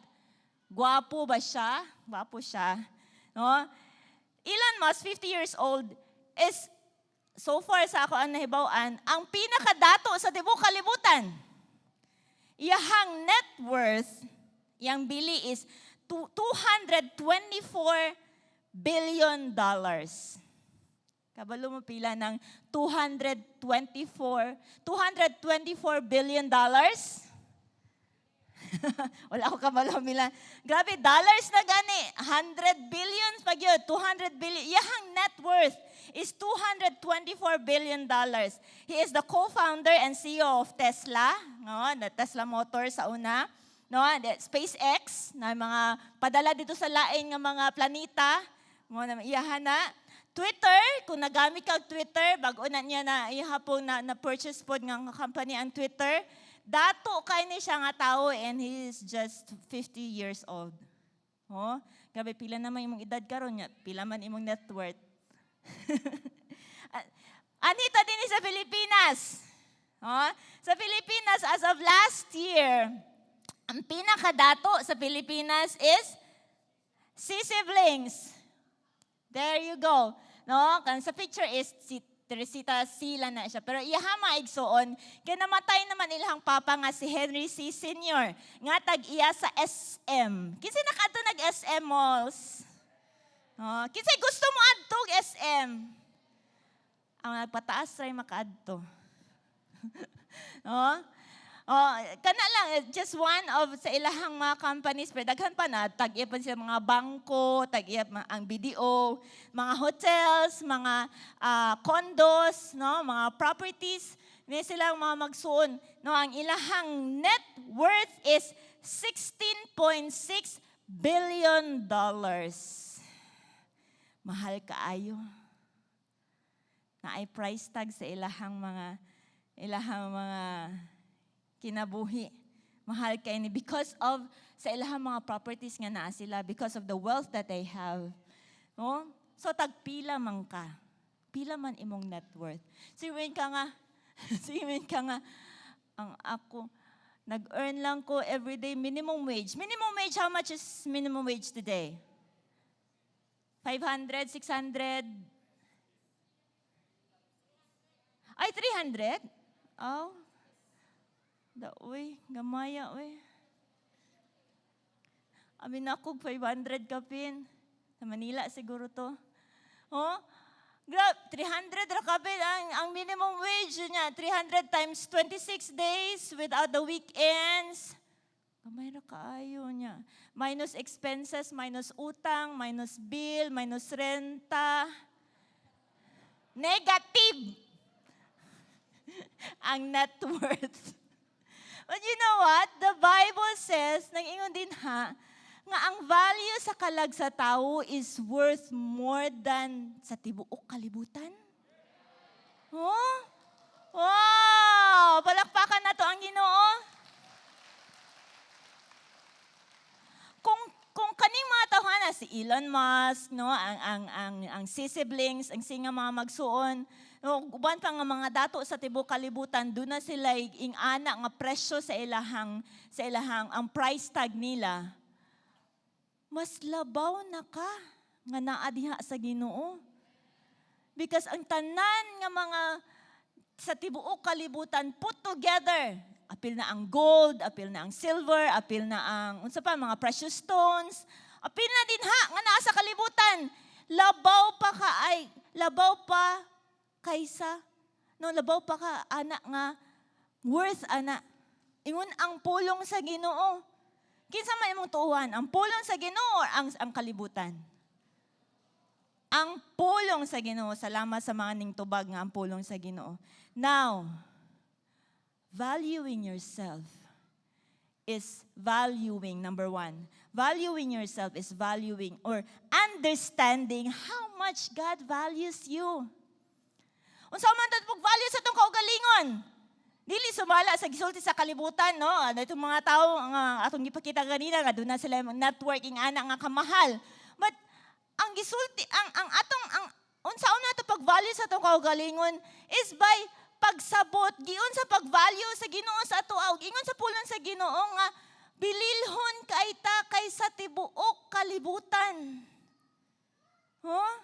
Gwapo ba siya? Gwapo siya. No? Elon Musk, 50 years old, is so far sa ako ang nahibaw-an, ang pinakadato sa tibuok kalibutan. Iyahang net worth, iyang bili is $224 billion. Kabalo mo pila ng $224 billion? Wala ko kabalo pila. Grabe, dollars na gani. 100 billions pag yun. 200 billion. Iyahang net worth is $224 billion. He is the co-founder and CEO of Tesla. No, the Tesla Motors sa una. No, the SpaceX na mga padala dito sa lain nga mga planeta. Mao na iyahan na. Twitter, kung nagamit ka og Twitter, bago na niya na ihapon na purchase pod nga company ang Twitter. Dato kay ni siya nga tao and he is just 50 years old. Oh, grabe, pila naman imong edad karon nya, pila man imong net worth? Anita din sa Pilipinas. Oh, sa Pilipinas, as of last year, ang pinakadato sa Pilipinas is Sy siblings. There you go. No, kan sa picture is si Teresita Sila na siya. Pero iyaha maigsuon, kay namatay naman ilahang papa nga si Henry Sy Sr. Nga tag-iya sa SM. Kinsa nakaadto nag SM malls? Oh, kinsay gusto mo adto og SM? Ang nagpataas ray makaadto. No? Oh, kana lang, eh, just one of sa ilahang mga companies, pero daghan pa na, tag-iya pa sila mga bangko, tag-iya ang BDO, mga hotels, mga condos, no, mga properties, may silang mga magsuon. No, ang ilahang net worth is $16.6 billion. Mahal kaayo. Naay price tag sa ilahang mga kinabuhi. Mahal kay ni because of sa ilahang mga properties nga naa sila, because of the wealth that they have. No? So tagpila man ka. Pila man imong net worth? Sige ka nga, ang ako, nag-earn lang ko everyday minimum wage. Minimum wage, how much is minimum wage today? 500, 600? Ay, 300? Oh. Da, uy, gamaya, uy. Amin ako, 500 kapin. Sa Manila siguro to. Oh? Grab, 300 ra kapin ang minimum wage niya. 300 times 26 days without the weekends. Gamay ra kaayo niya. Minus expenses, minus utang, minus bill, minus renta. Negative ang net worth. But you know what? The Bible says, nag-ingon din ha, nga ang value sa kalag sa tao is worth more than sa tibuok kalibutan. Oh? Wow! Palakpakan nato ang Ginoo. Kung kaning mga tawhana si Elon Musk, no, ang siblings, ang singa mga magsuon, no, uban pa nga mga dato sa tibuok kalibutan, duna sila ing-ana nga presyo sa ilahang ang price tag nila. Mas labaw na ka nga naa diha sa Ginoo. Because ang tanan nga mga sa tibuok kalibutan put together, apil na ang gold, apil na ang silver, apil na ang unsa pa, mga precious stones, apil na din ha nga naa sa kalibutan. Labaw pa ka ay labaw pa kaysa, no, labaw pa ka ana nga worth ana. Ingon ang pulong sa Ginoo. Kinsa man imong tuohan, ang pulong sa Ginoo or ang kalibutan? Ang pulong sa Ginoo. Salamat sa mga ning tubag nga ang pulong sa Ginoo. Now, valuing yourself is valuing, number one, valuing yourself is valuing or understanding how much God values you. Unsa man to pag-value sa atong kaugalingon? Dili sumala sa gisulti sa kalibutan, no? Ano itong mga tao nga atong gipakita ganina nga duna sila networking ana nga kamahal. But ang gisulti ang atong ang unsaon nato pag-value sa atong kaugalingon is by pagsabot giun sa pag-value sa Ginoo sa ato, ug ingon sa pulong sa Ginoo nga bililhon kay ta kaysa tibuok kalibutan. Huh?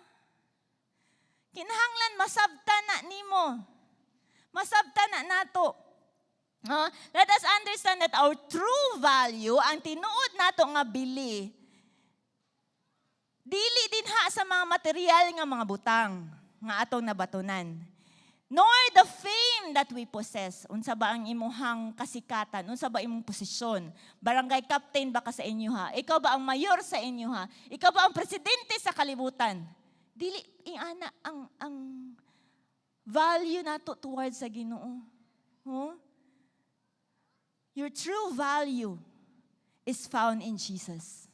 Kinahanglan masabtan na nimo. Masabtan na nato. No? Let us understand that our true value, ang tinuod nato nga bili, dili din ha sa mga material nga mga butang nga atong nabatunan. Nor the fame that we possess. Unsa ba ang imuhang kasikatan? Unsa ba imong posisyon? Barangay captain ba ka sa inyo ha? Ikaw ba ang mayor sa inyo ha? Ikaw ba ang presidente sa kalibutan? Dili ingana ang value nato towards sa Ginoo. Huh? Your true value is found in Jesus.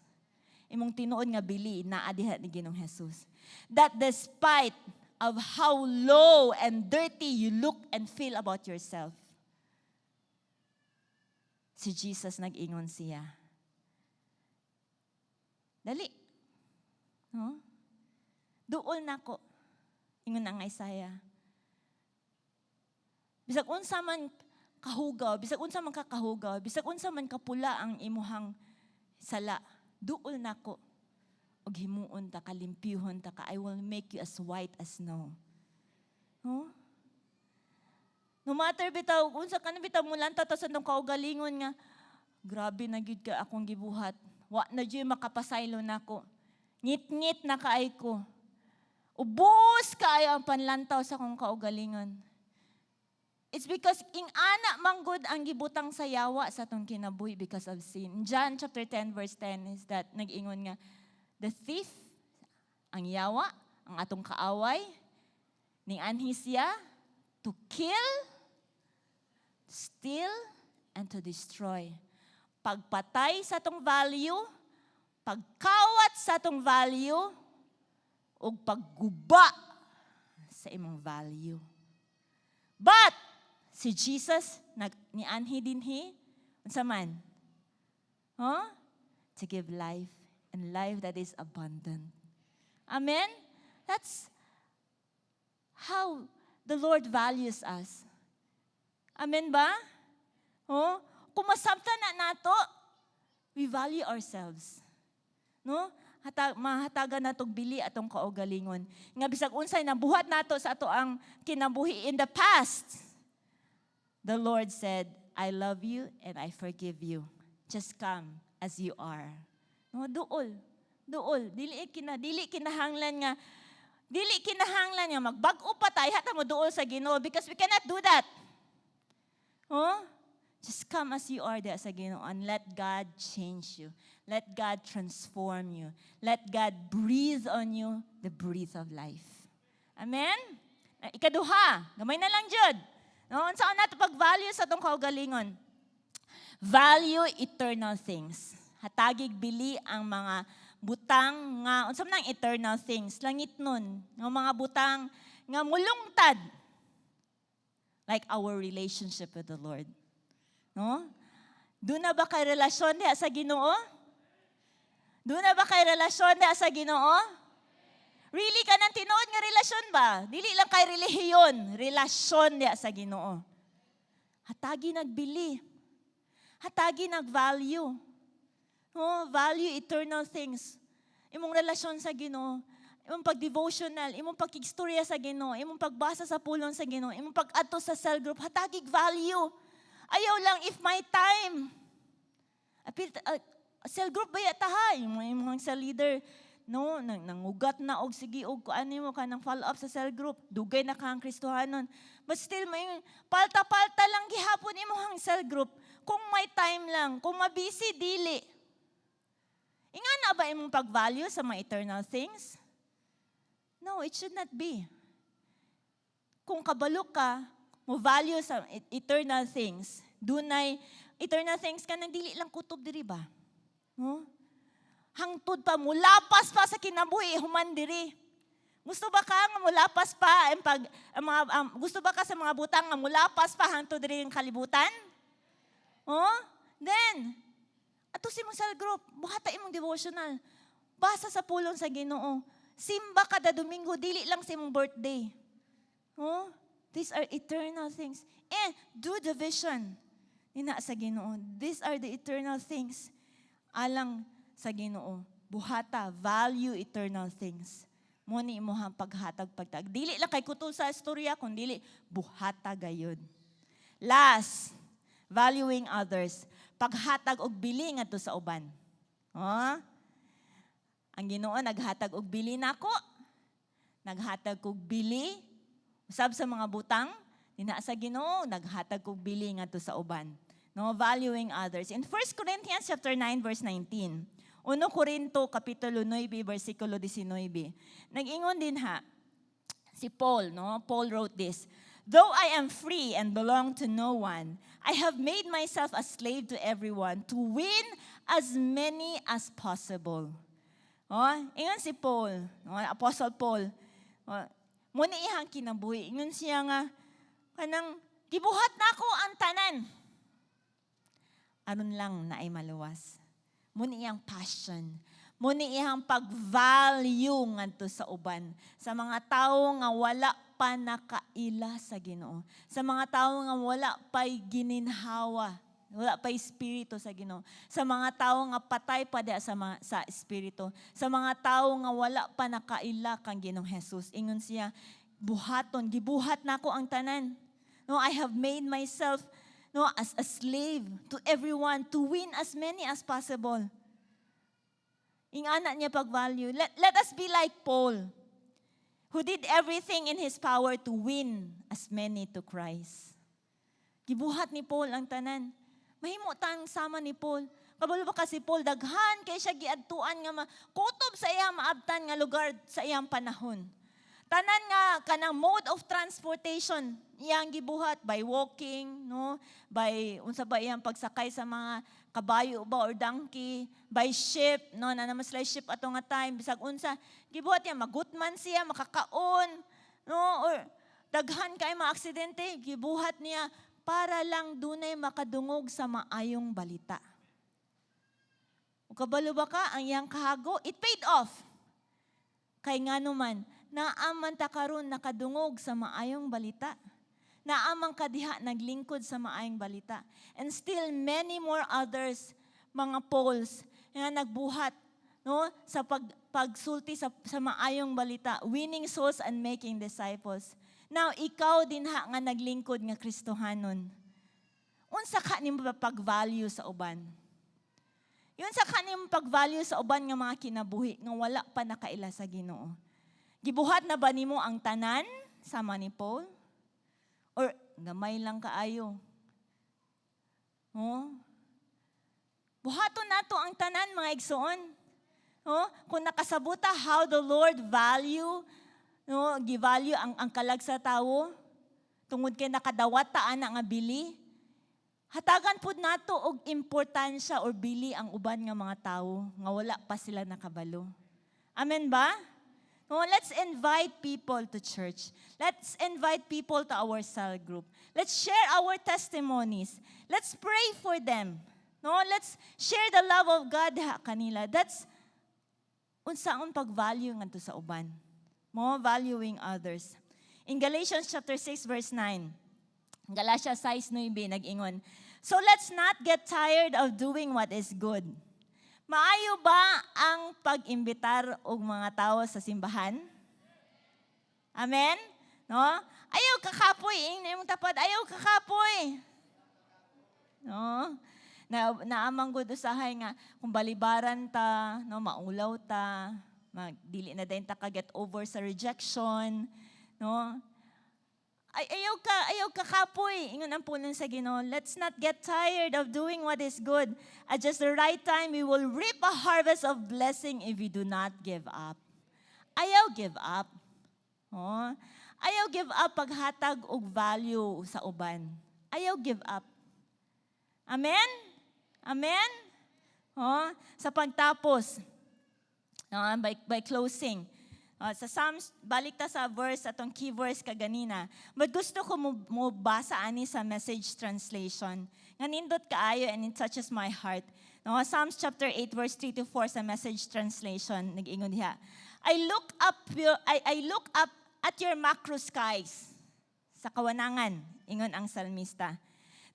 Imong tinuod nga bili naa diha ni Ginoong Jesus. That despite of how low and dirty you look and feel about yourself, si Jesus, nag-ingon siya. Dali. No? Duol nako. Ingon ang Isaiah. Bisag unsa man kahugaw, bisag unsa man ka kahugaw, bisag unsa man kapula ang imuhang sala, duol nako. Og himuon ta ka, limpyuhon ta ka, I will make you as white as snow. Huh? No matter bitaw, unsa ka na bitaw mulanta ta sa atong kaugalingon nga, grabe na gyud ka akong gibuhat. Wa na gyud makapasaylo nako. Ngit-ngit na kaay ko. Ubos kaayo ang panlantaw sa akong kaugalingon. It's because ing-ana manggod ang gibutang sa yawa sa atong kinabuhi because of sin. John chapter 10 verse 10 is that nag-ingon nga the thief, ang yawa, ang atong kaaway, ning anhi siya to kill, steal, and to destroy. Pagpatay sa atong value, pagkawat sa atong value, ug pagguba sa imong value. But si Jesus nag nianhi dinhi unsa man? Huh? To give life and life that is abundant. Amen? That's how the Lord values us. Amen ba? Oh, kung masabtan na nato, we value ourselves. No? Mahatagan natog bili atong kaugalingon. Nga bisag unsay nabuhat nato sa ato ang kinabuhi in the past, the Lord said, "I love you and I forgive you. Just come as you are." No, duol. Duol. Dili kinahanglan nga magbag-o pa tayo hata mo duol sa Ginoo because we cannot do that. Huh? Just come as you are there sa Ginoo and let God change you. Let God transform you. Let God breathe on you the breath of life. Amen? Ikaduha, gamay na lang jud. No, unsa nato pag-value sa atong kaugalingon? Value eternal things. Hatagig bili ang mga butang nga unsa man ang eternal things? Langit nun, nga mga butang nga mulungtad, like our relationship with the Lord. No? Duna ba kay relasyon diha sa Ginoo? Duna ba kay relasyon diha sa Ginoo? Really ka ng tinuod nga relasyon ba? Dili lang kay relihiyon, relasyon diha sa Ginoo. Hatagi nagbili. Hatagi nag-value. Oh, value eternal things. Imong relasyon sa Ginoo, imong pag-devotional, imong pagkigstorya sa Ginoo, imong pagbasa sa pulong sa Ginoo, imong pag-adto sa cell group, hatagig value. Ayaw lang if my time. Apil, cell group ba yata ha? Yung mga cell leader, no, nangugat na og sige og kuan nimo kanang follow up sa cell group. Dugay na ka ang Kristohanon. But still may palta-palta lang gihapon imong cell group. Kung may time lang, kung mabisi dili. Ingana ba imong pag-value sa mga eternal things? No, it should not be. Kung kabalo ka, mo value sa eternal things, dunay eternal things ka nang dili lang kutob diri ba? No? Hangtod pa, mulapas pa sa kinabuhi, human diri. Gusto ba ka nga mulapas pa ang pag ang mga gusto ba ka sa mga butang nga mulapas pa hangtod diri ang kalibutan? Oh? Then, ato si imong cell group, buhata imong devotional. Basa sa pulong sa Ginoo. Simba kada Domingo, dili lang sa imong birthday. Oh? These are eternal things. And do the vision. Nina sa Ginoo. These are the eternal things. Alang sa Ginoo. Buhata, value eternal things. Mo ni imong paghatag pagtag. Dili lang kay kutob sa istorya, kun dili buhata gayud. Last, valuing others. Paghatag og bili ngadto sa uban. Oh? Ang Ginoo naghatag og bili nako. Naghatag og bili usab sa mga butang dinha sa Ginoo, naghatag og bili ngadto sa uban. No, valuing others. In 1 Corinthians chapter 9 verse 19. 1 Corinto kapitulo 9 versikulo 19. Nag-ingon din ha si Paul, no? Paul wrote this. "Though I am free and belong to no one, I have made myself a slave to everyone to win as many as possible." Oh, ingon si Paul, no, Apostle Paul. Oh, mo ni iyang kinabuhi. Ingon siya nga kanang gibuhat nako ang tanan aron lang naay maluwas. Mo ni iyang passion. Mo ni iyang pag-value ngadto sa uban. Sa mga tawo nga wala pa nakaila sa Ginoo. Sa mga tawo nga wala pa'y gininhawa. Wala pa espiritu sa Ginoo. Sa mga tawo nga patay pa diha sa espiritu. Sa mga tawo nga wala pa nakaila kang Ginoong Jesus. Ingon siya, buhaton, gibuhat nako ang tanan. No, I have made myself, no, as a slave to everyone to win as many as possible. Ingana niya pag-value. Let us be like Paul, who did everything in his power to win as many to Christ. Gibuhat ni Paul ang tanan. Mahimo tang sama ni Paul. Kabalo ba kasi Paul, daghan kay siya giadtuan nga kutob sa iyang maabtan nga lugar sa iyang panahon. Tanan nga kanang mode of transportation iyang gibuhat, by walking, no, by unsa ba iyang pagsakay sa mga kabayo ba or donkey, by ship, no, na naman sila ship ato nga time, bisag unsa gibuhat niya, magutman siya, makakaon, no, or daghan kay mga aksidente gibuhat niya para lang dunay makadungog sa maayong balita. Ug kabalo ba ka, ang iyang kahago, it paid off. Kay ngano man, naa man ta karon nakadungog sa maayong balita. Naa man kadiha naglingkod sa maayong balita. And still many more others, mga Pauls, nga nagbuhat, no, sa pagsulti sa maayong balita, winning souls and making disciples. Now, ikaw dinha nga naglingkod nga Kristohanon. Unsa ka nimo pag-value sa uban? Unsa ka nimo pag-value sa uban nga mga kinabuhi nga wala pa nakaila sa Ginoo? Gibuhat na ba nimo ang tanan sama ni Paul? Or gamay lang kaayo? Oh? Buhaton nato ang tanan, mga igsoon. Oh? Kung nakasabuta how the Lord value, no, gi-value ang kalag sa tawo tungod kay nakadawat ta ana nga bili. Hatagan pud nato og importansya or bili ang uban nga mga tawo nga wala pa sila nakabalo. Amen ba? No, let's invite people to church. Let's invite people to our cell group. Let's share our testimonies. Let's pray for them. No, let's share the love of God ha kanila. That's unsaon pag-value ngadto sa uban. Mo valuing others. In Galatians chapter 6 verse 9. Galatia 6:9 nag-ingon, "So let's not get tired of doing what is good." Maayo ba ang pag-imbitar og mga tao sa simbahan? Amen? No? Ayaw kakapoy, ingna imong tapad, ayaw kakapoy. No? Na naa man gud usahay nga kung balibaran ta, no, maulaw ta, mag, dili na din ta ka get over sa rejection, no? Ay, ayaw ka kapoy. Ingon ang pulong sa Ginoo. "Let's not get tired of doing what is good. At just the right time, we will reap a harvest of blessing if we do not give up." Ayaw give up. Oh. Ayaw give up paghatag og value sa uban. Ayaw give up. Amen? Amen? Oh, sa pagtapos, no, by closing, sa Psalms, balik ta sa verse, atong key verse kaganina. But gusto ko mo basa ani sa Message translation. Nga nindot kaayo and it touches my heart. No, Psalms chapter 8 verse 3 to 4 sa Message translation, nag-ingon diha. I look up at your macro skies." Sa kawanangan, ingon ang salmista.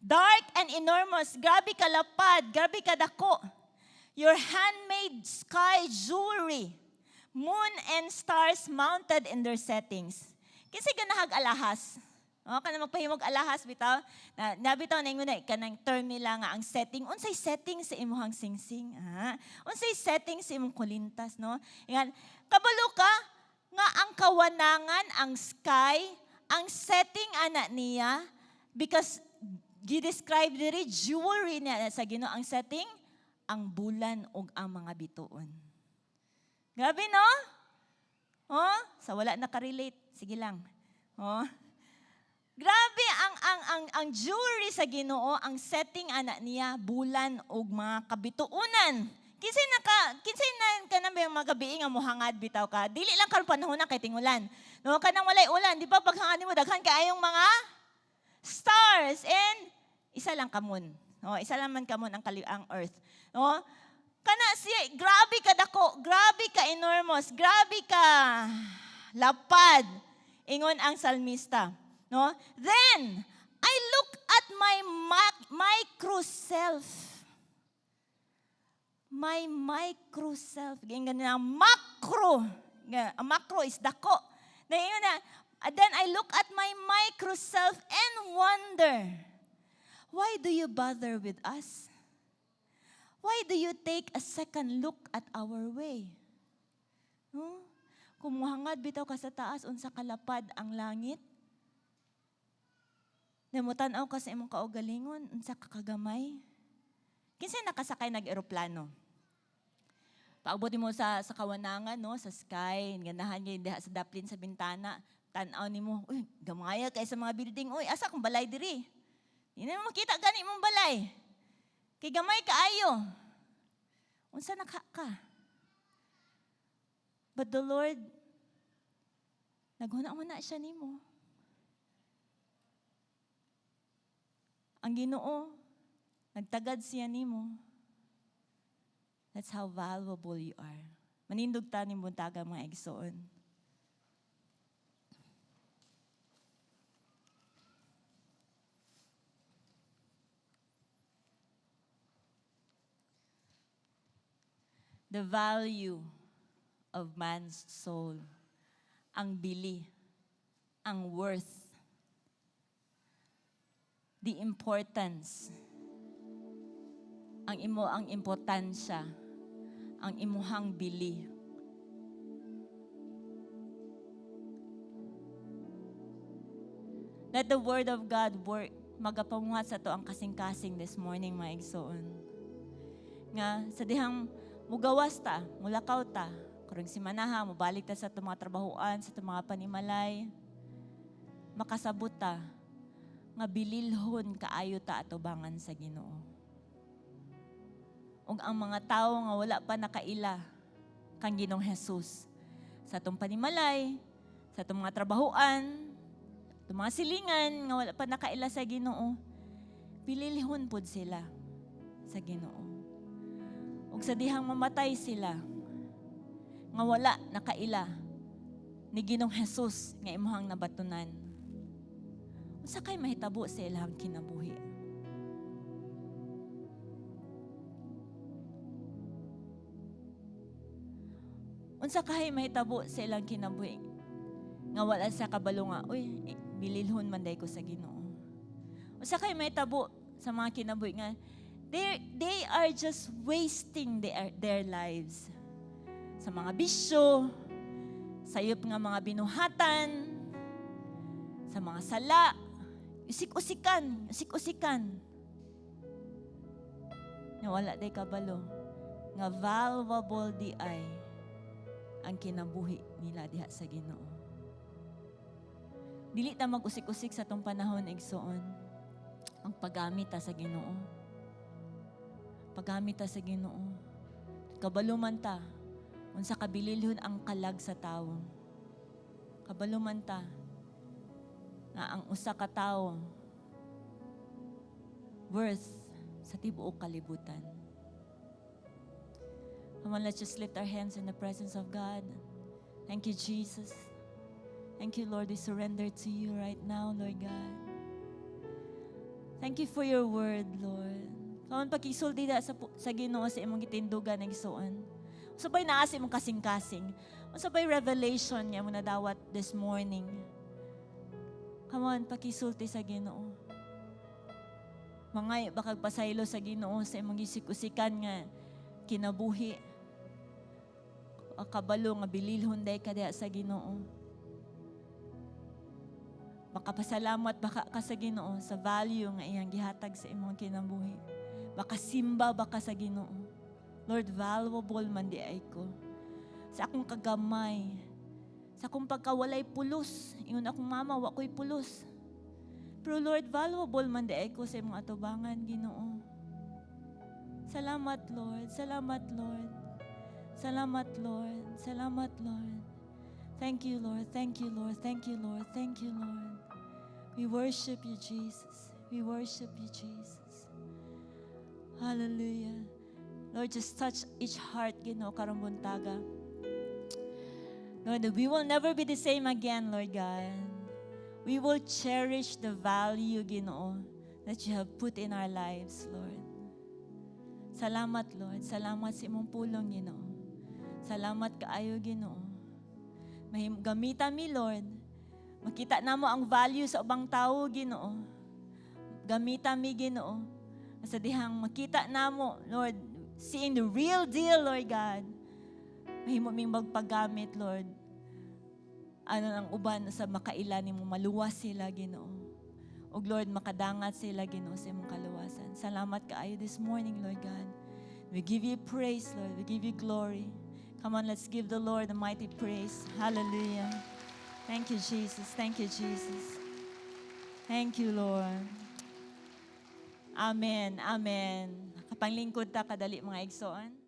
"Dark and enormous, grabe kalapad, grabe kadako. Your handmade sky jewelry, moon and stars mounted in their settings." Kasi ganahag alahas. O, kana magpahimog alahas bitaw. Na, nabitaw na ingon na kanang term nila nga ang setting. Unsay setting sa imong singsing? Ah, unsay setting sa imong kulintas, no? Yan. Kabalo ka nga ang kawanangan, ang sky, ang setting ana niya because gi-describe diri jewelry niya sa Ginoo, ang setting ang bulan ug ang mga bituon. Grabe, no? Oh, sa wala nakarelate, sige lang. Oh. Grabe ang jewelry sa Ginoo, ang setting ana niya bulan ug mga kabituonan. Kinsay na kanang mga gabi nga mohangad bitaw ka? Dili lang karon panahon na kay tingulan. No, kanang walay ulan, di ba paghangad nimo daghan kaayong mga stars and isa lang ka moon. No, isa lang man ka moon ang earth. No? Kana siya, grabe ka dako, grabe ka enormous, grabe ka lapad. Ingon ang salmista. No? "Then, I look at my micro self." My micro self. Ganyan na macro. Nga, ang macro is dako. Na ingon na, "Then I look at my micro self and wonder, why do you bother with us? Why do you take a second look at our way?" No? Kung muhangad bitaw ka sa taas, unsa kalapad ang langit. Namutan-aw ka sa imong kaugalingon, unsa ka kagamay. Kinsa nakasakay nag-eroplano? Paabot mo sa kawanangan, no, sa sky, ganahan gyud diha sa daplin sa bintana, tan-aw nimo, "Uy, gamaya kay sa mga building, uy, asa akong balay diri?" Di na mo makita gani imong balay. Kay gamay kaayo. Unsa na ka? But the Lord, naghuna-huna siya nimo. Ang Ginoo, nagtagad siya nimo. That's how valuable you are. Manindog ta ning buntaga, mga igsoon. The value of man's soul. Ang bili, ang worth, the importance, ang imo ang importansya, ang imuhang bili. Let the word of God work. Magapamuhat sa atoang kasing-kasing this morning, mga igsoon. Nga, sa dihang mugawas ta, mulakaw ta, karong simanaha, mubalik ta sa atong mga trabahoan, sa atong mga panimalay, makasabot ta, nga bililhon kaayo ta atubangan sa Ginoo. Ug ang mga tawo nga wala pa nakaila kang Ginoong Jesus sa atong panimalay, sa atong mga trabahoan, atong mga silingan nga wala pa nakaila sa Ginoo, bililhon pud sila sa Ginoo. Ug sa dihang mamatay sila nga wala nakaila ni Ginoong Jesus nga imuhang nabatunan, unsa kay mahitabo sa ilang kinabuhi? Unsa kay mahitabo sa ilang kinabuhi nga wala sa kabalo nga, "Uy, bililhon man day ko sa Ginoo"? Unsa kay mahitabo sa mga kinabuhi nga they are just wasting their lives sa mga bisyo, sayop nga mga binuhatan, sa mga sala, usik-usikan, usik-usikan? Nga wala day kabalo nga valuable diay ang kinabuhi nila diha sa Ginoo. Dili ta mag-usik-usik sa atong panahon, igsoon. Ang paggamit ta sa Ginoo. Paggamit ta sa Ginoo. Kabalo man ta unsa kabililhon ang kalag sa tawo. Kabalo man ta nga ang usa ka tawo worth sa tibuok kalibutan. Come on, let's just lift our hands in the presence of God. Thank you, Jesus. Thank you, Lord. We surrender to you right now, Lord God. Thank you for your word, Lord. Come on, pakisulti da sa Ginoo sa imong gitindugan, igsoon. Unsa bay naa sa imong kasing-kasing? Unsa bay revelation nga imong nadawat this morning? Come on, pakisulti sa Ginoo. Mangay ba kag pasaylo sa Ginoo sa imong gisik-usikan nga kinabuhi? Kabalo nga bililhon day ka diha sa Ginoo. Makapasalamat baka ka sa Ginoo sa value nga iyang gihatag sa imong kinabuhi. Makasimba baka sa Ginoo. "Lord, valuable man diay ko. Sa akong kagamay, sa akong pagkawalay pulos." Ingon akong mama, "Wa ko'y pulos." Pero Lord, valuable man diay ko sa imong atubangan, Ginoo. Salamat, Lord. Salamat, Lord. Salamat, Lord. Salamat, Lord. Thank you, Lord. Thank you, Lord. Thank you, Lord. Thank you, Lord. We worship you, Jesus. We worship you, Jesus. Hallelujah. Lord, just touch each heart, Ginoo, karong buntaga. Lord, we will never be the same again, Lord God. We will cherish the value, Ginoo, that you have put in our lives, Lord. Salamat, Lord. Salamat sa imong pulong, Ginoo. Salamat kaayo, Ginoo. Gamita mi, Lord. Makita namo ang value sa ubang tao, Ginoo. Gamita mi, Ginoo. Sa dihang makita namo, Lord, seeing the real deal, Lord God. Mahimo ming magpagamit, Lord. Ano ang uban sa makaila nimo, maluwas sila, Ginoo. Ug Lord, makadangat sila, Ginoo, sa imong kaluwasan. Salamat kaayo this morning, Lord God. We give you praise, Lord. We give you glory. Come on, let's give the Lord a mighty praise. Hallelujah. Thank you, Jesus. Thank you, Jesus. Thank you, Lord. Amen. Amen. Kapanglingkod ta kadali, mga igsoon.